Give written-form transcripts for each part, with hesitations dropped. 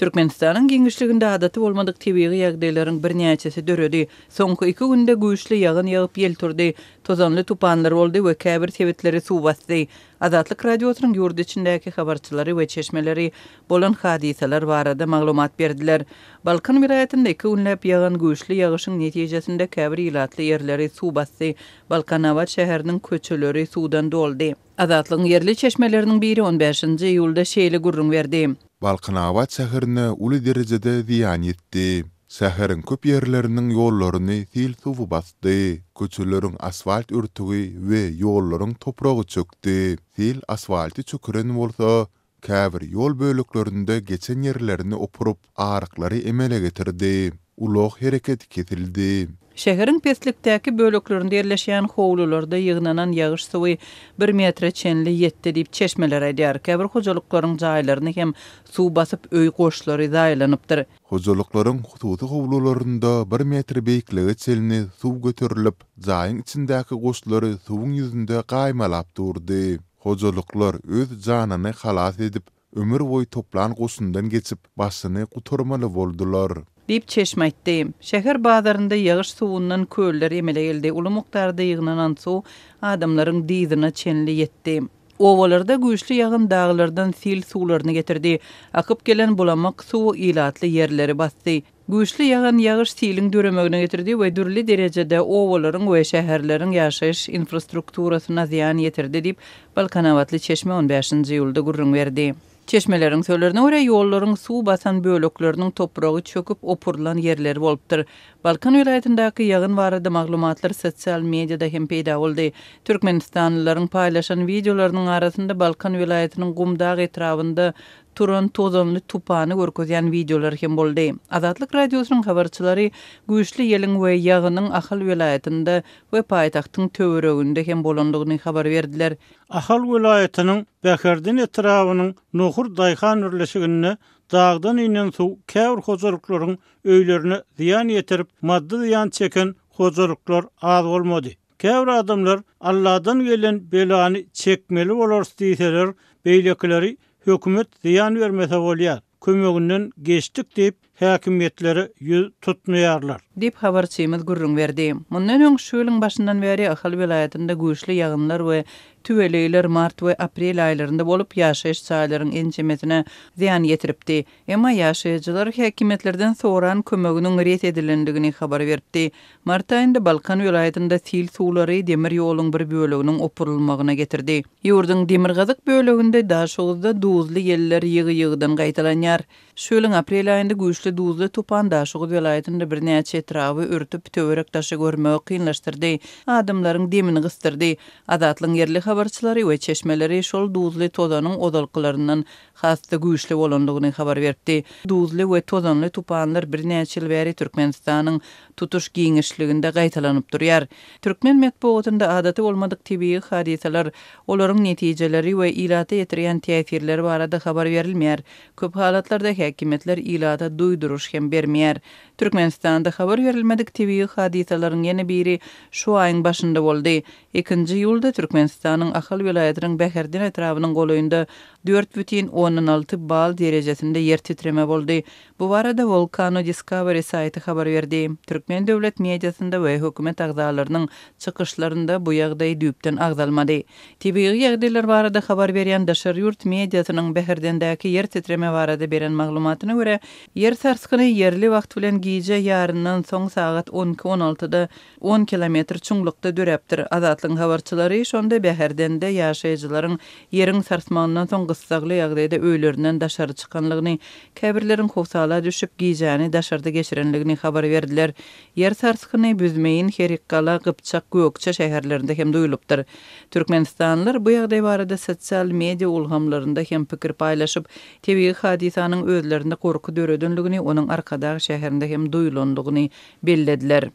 Türkmenistanyň giňişliginde adaty bolmadyk tebigy ýagdaýlaryň birnäçesi döredi. Soňky iki günde güýçli ýagyn ýagyp, ýel turdy, tozanly tupanlar boldy we käbir sebitleri suw basdy. Azatlyk Radiosynyň ýurt içindäki habarçylary we çeşmeleri bolan hadysalar barada maglumat berdiler. Balkan welaýatynda iki günläp ýagan güýçli ýagyşyň netijesinde käbir ilatly ýerleri suw basdy. Balkanabat şäheriniň köçeleri suwdan doldy. Azatlygyň ýerli çeşmeleriniň biri on bäşinji iýulda şeýle gürrüň berdi. Balkanabat şäherine uly derejede zyýan ýetdi. Şäheriň köp ýerleriniň ýollaryny sil suwy basdy. Köçeleriň asfalt örtügi we ýollaryň topragy çökdi. Sil asfalty çöküren bolsa, Käbir ýol böleklerinde geçen ýerlerini opuryp, aryklary emele getirdi. Ulag hereketi kesildi. Şäheriň peslikdäki böleklerinde ýerleşýän howlularda ýygnanan ýagyş suwy bir metre çenli ýetdi diýip, çeşmeler aýdýar. Käbir hojalyklaryň jaýlaryny hem suw basyp, öý goşlary zaýalanypdyr. Hojalyklaryň hususy howlularynda bir metr beýiklige çenli suw göterilip, jaýyň içindäki goşlary suwuň ýüzünde gaýmalap durdy. Hojalyklar öz janyny halas edip, ömür boýy toplan goşundan geçip, başyny gutarmaly boldular. Diýip, çeşme aýtdy. Şäher bazarynda ýagyş suwundan köller emele geldi, uly mukdarda ýygnanan suw adamlaryň dyzyna çenli ýetdi. Obalarda güýçli ýagyn daglardan sil suwlaryny getirdi. Akyp gelen bulamak suw ilatly ýerleri basdy. Güýçli ýagan ýagyş siliň döremegine getirdi we dürli derejede obalaryň we şäherleriň ýaşaýyş infrastrukturasyna zyýan ýetirdi diýip, balkanabatly çeşme on bäşinji iýulda gürrüň berdi. Çeşmeleriň sözlerine görä, ýollaryň suw basan bölekleriniň topragy çöküp, opurylan ýerleri bolupdyr. Balkan welaýatyndaky ýagyn barada maglumatlar sosial mediada hem peýda boldy. Türkmenistanlylaryň paýlaşan wideolarynyň arasynda Balkan welaýatynyň Gumdag etrabynda turan tozanly tupany görkezýän wideolar hem boldy. Azatlyk Radiosynyň habarçylary güýçli ýeliň we ýagynyň Ahal welaýatynda we paýtagtyň töwereginde hem bolandygyny habar berdiler. Ahal welaýatynyň Bäherden etrabynyň Nohur daýhan birleşiginde dagdan inen suw käbir hojalyklaryň öýlerine zyýan ýetirip, maddy zyýan çeken hojalyklar az bolmady. Käbir adamlar Alladan gelen belany çekmeli bolarys diýseler, beýlekileri hökümet zyýan bermese bolýar, kömeginden geçdik diýip, häkimiýetlere ýüz tutmaýarlar. Diýip, habarçymyz gürrüň berdi. Mundan öň, şu ýylyň başyndan bäri Ahal welaýatynda güýçli ýagynlar we tüweleýler mart we aprel aýlarynda bolup, ýaşaýyş jaýlaryň ençemesine zyýan ýetiripdi. Emma ýaşaýjylar häkimiýetlerden soran kömeginiň ret edilendigini habar beripdi. Mart aýynda Balkan welaýatynda sil suwlary demir ýoluň bir böleginiň opurylmagyna getirdi. Ýurduň demirgazyk böleginde, Daşoguzda duzly ýeller ýygy-ýygydan gaýtalanýar. Şu ýylyň aprel aýynda güýçli duzly tupan Daşoguz welaýatynda birnäçe etraby örtüp, töwerek-daşy görmegi kynlaşdyrdy, adamlaryň demini gysdyrdy. Azatlygyň ýerli habarçylary we çeşmeleri şol duzly tozanyň ozalkylaryndan has-da güýçli bolandygyny habar beripdi. Duzly we tozanly tupanlar birnäçe ýyl bäri Türkmenistanyň tutuş giňişliginde gaýtalanyp durýar. Türkmen metbugatynda adaty bolmadyk tebigy hadysalar, olaryň netijeleri we ilata ýetirýän täsirleri barada habar berilmeýär. Köp halatlarda häkimiýetler ilata duýduryş hem bermeýär. Türkmenistanda habar berilmedik tebigy hadysalaryň ýene biri şu aýyň başynda boldy. Ikinji iýulda Türkmenistanyň Ahal welaýatynyň Bäherden etrabynyň golaýynda 4,6 bal derejesinde ýer titreme boldy. Bu barada Volcano Discovery saýty habar berdi. Türkmen döwlet mediasynda we hökümet agzalarynyň çykyşlarynda bu ýagdaý düýpden agzalmady. Tebigy ýagdaýlar barada habar berýän daşary ýurt mediasynyň Bäherdendäki ýer titreme barada beren maglumatyna görä, ýer sarsgyny ýerli wagt bilen gije ýaryndan soň sagat on iki on altyda on kilometr çuňlukda döräpdir. Azatlygyň habarçylary şonda Bäherdende ýaşaýjylaryň ýeriň sarsmagyndan soň gyssagly ýagdaýda öýlerinden daşary çykanlygyny, käbirleriň howsala düşüp, gijäni daşarda geçirenligini habar berdiler. Ýer sarsgyny Büzmeýin, Herikgala, Gypjak, Gökje şäherlerinde hem duýulypdyr. Türkmenistanlylar bu ýagdaý barada sosial media ulgamlarynda hem pikir paýlaşyp, tebigy hadysanyň özlerinde gorky döredenligini, onuň Arkadag şäherinde hem duýulandygyny bellediler.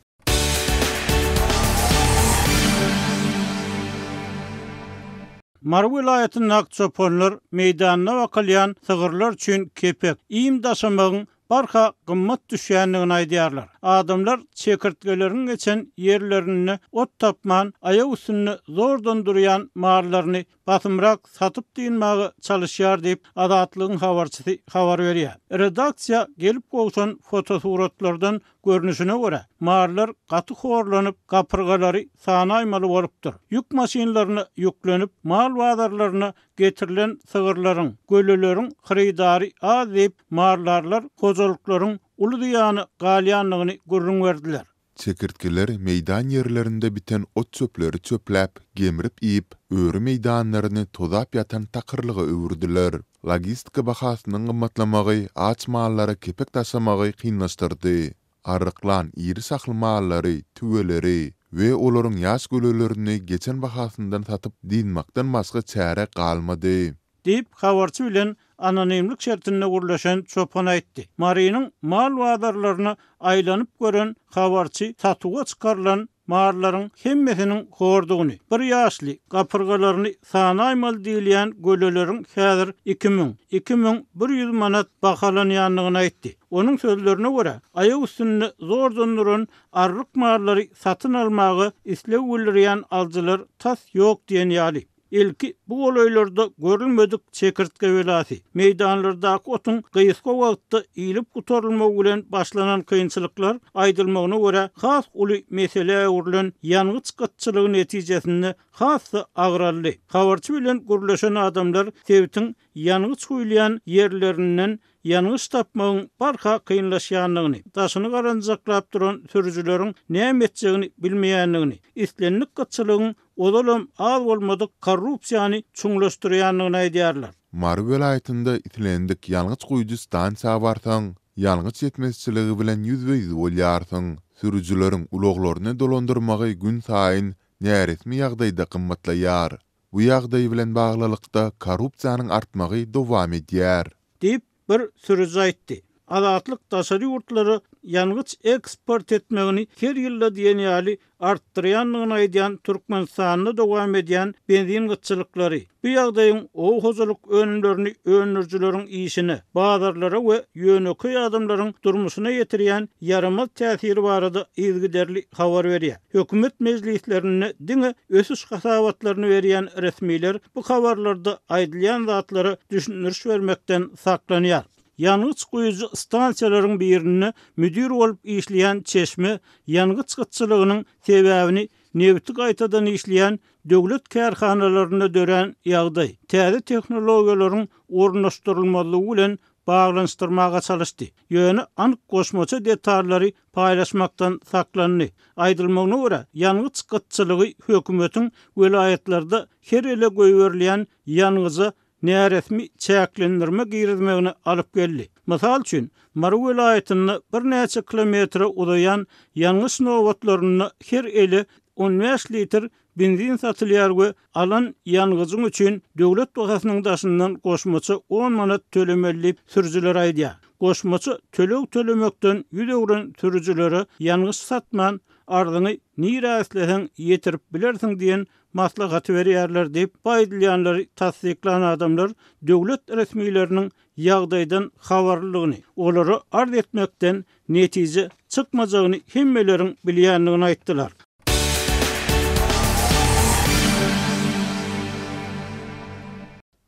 Mary welaýatyndaky çopanlar meýdanda bakylýan sygyrlar üçin kepek, iým daşamagyň. barha gymmat düşýändigini aýdýarlar. Adamlar çekirtgeleriň geçen ýerlerinde ot tapman, aýak üstünde zordan durýan mallaryny basymrak satyp dynmaga çalyşýar diýip, Azatlygyň habarçysy habar berýär. Redaksiýa gelip gowşan fotosuratlardan görnüşine görä, mallar gaty horlanyp, gapyrgalary sanaýmaly bolupdyr. Ýük maşynlaryna ýüklenip, mal bazarlaryna getirilen sygyrlaryň, göleleriň hyrydary az diýip, maldarlar hojalyklaryň uly zyýana galýandygyny gürrüň berdiler. Çekirtgeler meýdan ýerlerinde biten ot-çöpleri çöpläp, gemrip iýip, öri meýdanlaryny tozap ýatan takyrlyga öwürdiler. Logistika bahasynyň gymmatlamagy aç mallara kepek daşamagy kynlaşdyrdy. Arryklan iri şahly mallary, tüweleri we olaryň ýaş gölelerini geçen bahasyndan satyp dynmakdan başga çäre galmady. Diýip, habarçy bilen anonimlik şertinde gürleşen çopan aýtdy. Marynyň mal bazarlaryna aýlanyp gören habarçy satuwa çykarylan mallaryň hemmesiniň hordugyny, bir ýaşly, gapyrgalaryny sanaýmaly diýilýän göleleriň häzir 2000, 2100 manat bahalanýandygyny aýtdy. Onuň sözlerine görä, aýak üstünde zordan duran arryk mallary satyn almaga isleg bildirýän alyjylar tas ýok diýen ýaly. Ilki bu golaýlarda görülmedik çekirtge belasy, meýdanlardaky otuň gysga wagtda iýlip gutarylmagy bilen başlanan kynçylyklar, aýdylmagyna görä, has uly meselä öwrülen ýangyç gytçylygy netijesinde has-da agraldy. Habarçy bilen gürleşen adamlar sebitiň ýangyç guýulýan ýerlerinden ýangyç tapmagyň barha kynlaşýandygyny, daşyny garanjaklap duran sürüjileriň näme etjegini bilmeýändigini, islendik gytçylygyň ozalam az bolmadyk korrupsiýany çuňlaşdyrýandygyny aýdýarlar. Mary welaýatynda islendik ýangyç guýujy stansiýa barsaň, ýangyç ýetmezçiligi bilen ýüzbe-ýüz bolýarsyň. Sürüjileriň ulaglaryny dolandyrmagy günsaýyn näresmi ýagdaýda gymmatlaýar. Bu ýagdaý bilen baglylykda korrupsiýanyň artmagy dowam edýär. Diýip, bir sürüji aýtdy. Azatlyk daşary ýurtlara ýangyç eksport etmegini her ýylda diýen ýaly artdyrýandygyny aýdýan Türkmenistanda dowam edýän benzin gytçylyklary, bu ýagdaýyň oba hojalyk önümlerini öndürijileriň işine, bazarlara we ýönekeý adamlaryň durmuşyna ýetirýän ýaramaz täsiri barada yzygiderli habar berýär. Hökümet mejlislerinde diňe ösüş hasabatlaryny berýän resmiler bu habarlarda aýdylýan zatlara düşündiriş bermekden saklanýar. Ýangyç guýujy stansiýalaryň birinde müdir bolup işleýän çeşme ýangyç gytçylygynyň sebäbini nebiti gaýtadan işleýän döwlet kärhanalarynda dörän ýagdaý, täze tehnologiýalaryň ornaşdyrylmazlygy bilen baglanyşdyrmaga çalyşdy. Ýöne anyk goşmaça detallary paýlaşmakdan saklandy. Aýdylmagyna görä, ýangyç gytçylygy hökümetiň welaýatlarda her ele goýberilýän ýangyja näresmi çäklendirme girizmegine alyp geldi. Mysal üçin, Mary welaýatynda birnäçe kilometre uzaýan ýangyç nobatlarynda her ele 15 litr Benzin satylýar we alan ýangyjyň üçin döwlet bahasynyň daşyndan goşmaça on manat tölemeli diýip, sürüjiler aýdýar. Goşmaça töleg tölemekden ýüz öwren sürüjilere ýangyç satman, arzyňy nirä isleseň ýetirip bilersiň diýen maslahaty berýärler diýip, bu aýdylýanlary tassyklan adamlar döwlet resmileriniň ýagdaýdan habarlydygyny, olara arz etmekden netije çykmajagyny hemmeleriň bilýändigini aýtdylar.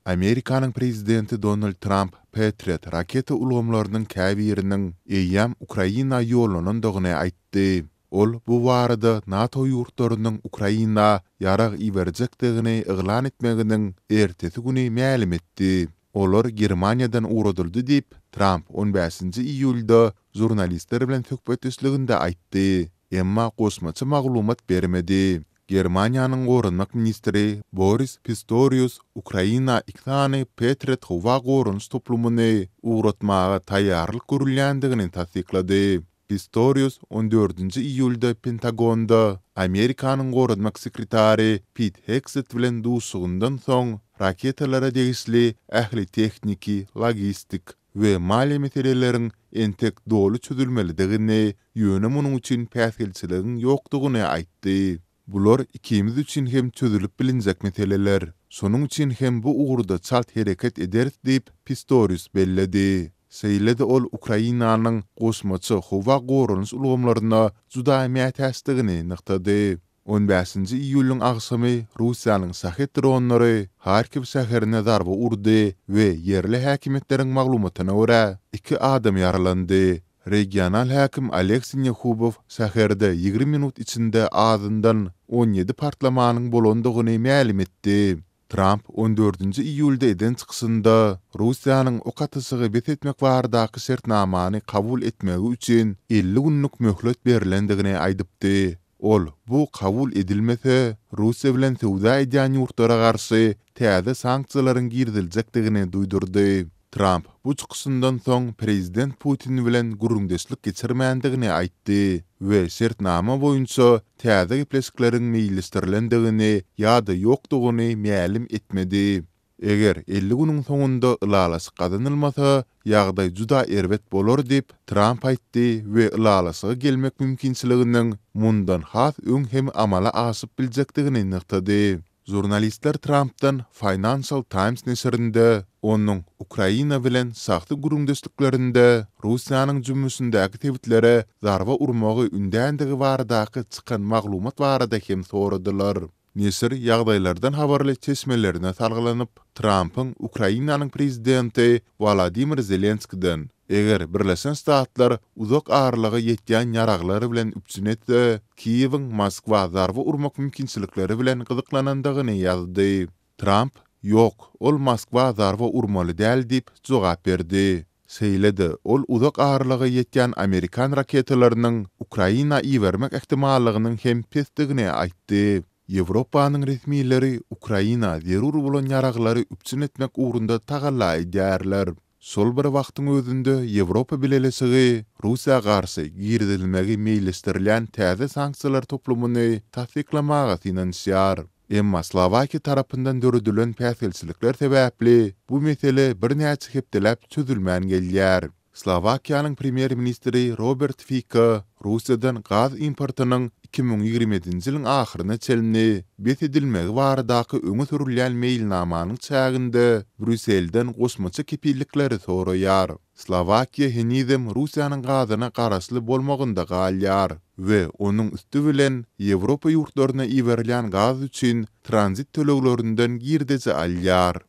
Amerikanyň prezidenti Donald Tramp Patriot raketa ulgamlarynyň käbiriniň eýýäm Ukraina ýollanandygyny aýtdy. Ol bu barada NATO ýurtlarynyň Ukraina ýarag iberjekdigini yglan etmeginiň ertesi güni mälim etdi. Olar Germaniýadan ugradyldy diýip, Tramp on bäşinji iýulda žurnalistler bilen söhbetdeşliginde aýtdy, emma goşmaça maglumat bermedi. Germaniýanyň goranmak ministri Boris Pistorius Ukraina iki sany Patriot howa goranyş toplumyny ugratmaga taýýarlyk görülýändigini tassyklady. Pistorius on dördünji iýulda Pentagonda Amerikanyň goranmak sekretary Pit Hegset bilen duşuşygyndan soň, raketalara degişli ähli tehniki, logistik we maliýe meseleleriň entek doly çözülmelidigini, ýöne munuň üçin päsgelçiligiň ýokdugyny aýtdy. Bular ikimiz üçin hem çözülip bilinjek meseleler. Şonuň üçin hem bu ugurda çalt hereket ederis diýip, Pistorius belledi. Şeýle-de ol Ukrainanyň goşmaça howa goranyş ulgamlaryna juda mätäçdigini nygtady. On bäşinji iýulyň agşamy Russiýanyň Şahed dronlary Harkiw şäherine zarba urdy we ýerli häkimiýetleriň maglumatyna görä, iki adam ýaralandy. Regional häkim Oleg Sinehubow şäherde 20 minut içinde azyndan 17 partlamanyň bolandygyny mälim etdi. Tramp on dördünji iýulda eden çykyşynda Russiýanyň ok atyşygy bes etmek baradaky şertnamany kabul etmegi üçin 50 günlük möhlet berlendigini aýdypdy. Ol, bu kabul edilmese, Russiýa bilen söwda edýän ýurtlara garşy täze sanksiýalaryň giriziljekdigini duýdurdy. Tramp bu çykyşyndan soň prezident Putin bilen gürrüňdeşlik geçirmändigini aýtdy we şertnama boýunça täze gepleşikleriň meýilleşdirilendigini ýa-da ýokdugyny mälim etmedi. Eger 50 günüň soňunda ylalaşyk gazanylmasa, ýagdaý juda erbet bolar diýip, Tramp aýtdy we ylalaşyga gelmek mümkinçiliginiň mundan has öň hem amala aşyp biljekdigini nygtady. Žurnalistler Trampdan Financial Times neşirinde onuň Ukraina bilen şahsy gürrüňdeşliklerinde Russiýanyň jümmüşindäki sebitlere zarba urmagy ündändigi baradaky çykan maglumat barada hem soradylar. Neşir ýagdaýlardan habarly çeşmelerine salgylanyp, Trampyň Ukrainanyň prezidenti Wolodymyr Zelenskiden, eger Birleşen Ştatlar uzak aralyga ýetýän ýaraglar bilen üpjün etse, Kiýewiň Moskwa zarba urmak mümkinçilikleri bilen gyzyklanandygyny ýazdy. Tramp, Ýok, ol Moskwa zarba urmaly däl diýip jogap berdi. Şeýle-de, ol uzak aralyga ýetýän amerikan raketalarynyň Ukraina ibermek ähtimallygynyň hem pesdigini aýtdy. Ýewropanyň resmileri Ukraina zerur bolan ýaraglary üpjün etmek ugrunda tagalla edýärler. Şol bir wagtyň özünde Ýewropa Bileleşigi Russiýa garşy girizilmegi meýilleşdirilýän täze sanksiýalar toplumyny tassyklamaga synanyşýar. Emma Slowakiýa tarapyndan döredilen päsgelçilikler sebäpli bu mesele birnäçe hepdeläp çözülmän gelýär. Slowakiýanyň premýer-ministri Robert Fiko Russiýadan gaz importynyň 2027-nji ýylyň ahyryna çenli bes edilmegi baradaky öňe sürülýän meýilnamanyň çäginde Brýusselden goşmaça kepillikleri soraýar. Slowakiýa henizem Russiýanyň gazyna garaşly bolmagynda galýar we onuň üsti bilen Ýewropa ýurtlaryna iberilýän gaz üçin tranzit töleglerinden girdeji alýar.